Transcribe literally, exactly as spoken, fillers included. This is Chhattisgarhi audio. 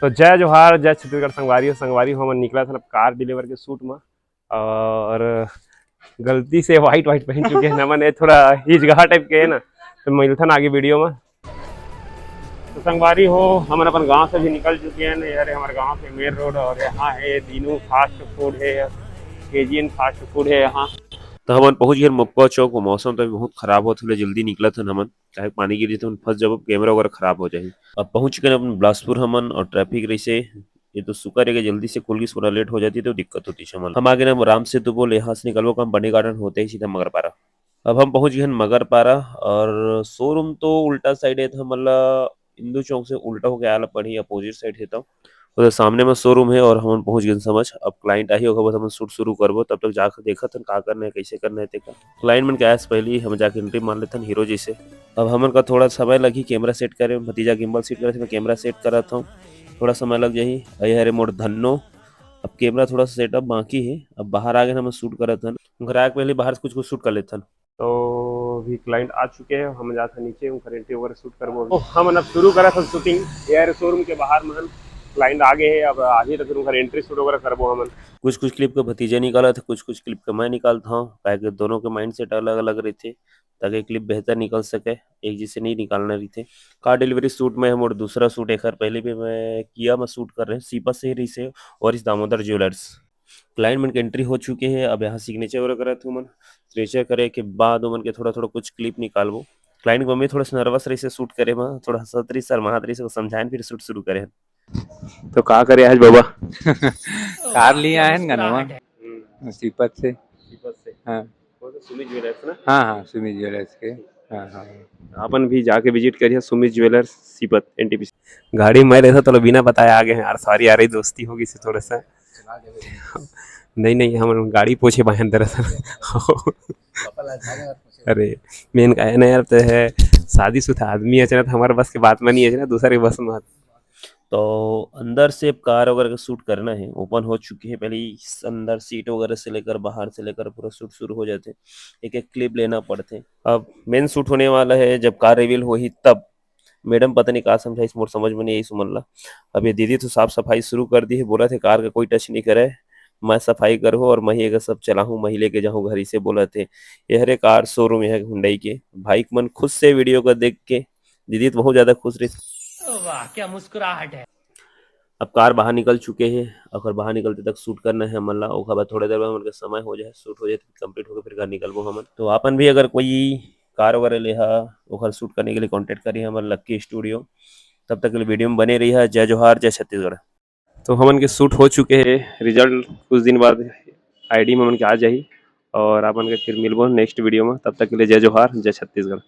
तो जय जोहार, जय छत्तीसगढ़ संगवारी हो। संगवारी हो, हमन निकलत हन अब कार डिलीवर के शूट में, और गलती से व्हाइट व्हाइट पहन चुके हैं हमन, ये थोड़ा हिजगहा टाइप के है ना, तो मिलथन आगे वीडियो में। तो संगवारी हो, हमन अपन गांव से भी निकल चुके हैं। ये हरे हमर गांव के मेन रोड, और यहाँ है दीनू फास्ट फूड है, केजीएन फास्ट फूड है यहाँ। तो हमन पहुंच गए मुक्का चौक। वो मौसम तो अभी बहुत खराब होत हे, जल्दी निकलत हन हमन, काहे पानी गिर जाथे, हमन फंस जाबो, कैमरा वगैरह खराब हो जाही। अब पहुंच गए अपन बिलासपुर हमन, और ट्रैफिक रहिसे, ये तो शुक्र है कि जल्दी से खुल गइस, वरना लेट हो जाती तो दिक्कत होती हमन। हम आगे ना राम सेतु पुल, यहाँ से निकलबो, काम बने गार्डन होते ही सीधा मगरपारा। अब हम पहुंच गए हैं मगरपारा, और शोरूम तो उल्टा साइड है, तो हमन ला इंदू चौक से उल्टा होके आला पड़ही, अपोजिट साइड है। तो उधर सामने में शोरूम है और हमन पहुंच गए समझ। अब क्लाइंट आही, ओकर बाद हमन शूट शुरू करबो। तब तक जाके देखत हन का करना है, कैसे करना है तेकर। क्लाइंट मन के आए से पहले ही हम जाके एंट्री मार लेथन हीरो जैसे। अब हमन का थोड़ा समय लगही कैमरा सेट करे में, भतीजा गिम्बल सेट करे, मैं कैमरा सेट करत हूँ, थोड़ा समय लग जाही। अरे हरे मोर धन्नो, अब कैमरा थोड़ा सा सेटअप बाकी है। अब बाहर आ गए, हम शूट करत हन। घर आके पहले बाहर से कुछ कुछ शूट कर लेथन। तो अभी क्लाइंट आ चुके हैं, हम जात हन नीचे, उनकर एंट्री वगैरह शूट करबो। तो हमन अब शुरू करत हन शूटिंग। ये हरे शोरूम के बाहर में क्लाइंट आ गए हैं, अब आही तो फिर उनकर एंट्री शूट वगैरह करबो हमन। कुछ कुछ क्लिप के भतीजा निकालत हे, कुछ कुछ क्लिप के मैं निकालत हूँ, काहे कि दोनों के माइंडसेट अलग अलग रहिथे, ताकि क्लिप बेहतर निकल सके, एक जैसे नहीं निकालना रहिथे। कार डिलीवरी शूट में हम और दूसरा शूट, एक हर पहले भी मैं किया, मैं शूट कर रहे हैं सीपत से ही रहिसे, और इस दामोदर ज्वेलर्स। क्लाइंट मन के एंट्री हो चुके हैं। अब यहाँ सिग्नेचर वगैरह करत हूँ मन, सिग्नेचर करे के बाद ओमन के थोड़ा थोड़ा कुछ क्लिप निकालबो। क्लाइंट के मम्मी थोड़ा सा नर्वस रहिसे शूट करे में, थोड़ा हंसत रहिस, शर्मात रहिस, समझाएन फिर शूट शुरू करे। तो का करे आज बाबा? कार लिए आए हैं गनवा, सीपत से। सीपत से। हाँ। वो तो सुमित ज्वेलर्स ना? हाँ, हाँ, सुमित ज्वेलर्स के। हाँ, हाँ। अपन भी जाके विजिट करिए सुमित ज्वेलर्स सीपत, एनटीपीसी। गाड़ी में रहता तो बिना बताए आ गए हैं यार, सॉरी यार, ये दोस्ती हो गइसे थोड़ा सा। नहीं, नहीं, हम गाड़ी पोछे बाहन दरअसल। अरे, मेन का है ना यार, तो है शादीशुदा आदमी है ना, तो हमारे बस के बात में नहीं है ना, दूसरे के बस में। तो अंदर से कार वगैरह का शूट करना है, ओपन हो चुकी है पहले ही, अंदर सीट वगैरह से लेकर, बाहर से लेकर पूरा शूट शुरू हो जाते, एक एक क्लिप लेना पड़ते। अब मेन शूट होने वाला है, जब कार रिवील होही तब। मैडम पता नहीं का समझाइस, मोर समझ में नहीं आइस ओमन ला। अब ये दीदी तो साफ सफाई शुरू कर दी है, बोलत हे कार का कोई टच नहीं करे, मैं सफाई करहूँ और मैं ही एकर सब चलाहूँ, मैं ही लेके जाहूँ घर, इसे बोलत हे। ये हरे कार शोरूम, यह हुंडई के भाई मन खुद से वीडियो का देख के दीदी तो बहुत ज्यादा खुश रही। वाह, क्या मुस्कुराहट है। अब कार बाहर निकल चुके हैं, अगर बाहर निकलते तक शूट करना है हमन ला, ओकर बाद थोड़े देर बाद हमन के समय हो जाए, शूट हो जाए, कंप्लीट होकर फिर घर निकलबो हमन। तो आपन भी अगर कोई कार वगैरह लेहा, ओकर शूट करने के लिए कॉन्टैक्ट करिए हमर लक्की स्टूडियो। तब तक के लिए वीडियो में बने रहिए। जय जोहार, जय छत्तीसगढ़। तो हमन के शूट हो चुके हैं, रिजल्ट कुछ दिन बाद आईडी में हमन के आ जाही, और आपन के फिर मिलबो नेक्स्ट वीडियो में। तब तक के लिए जय जोहार, जय छत्तीसगढ़।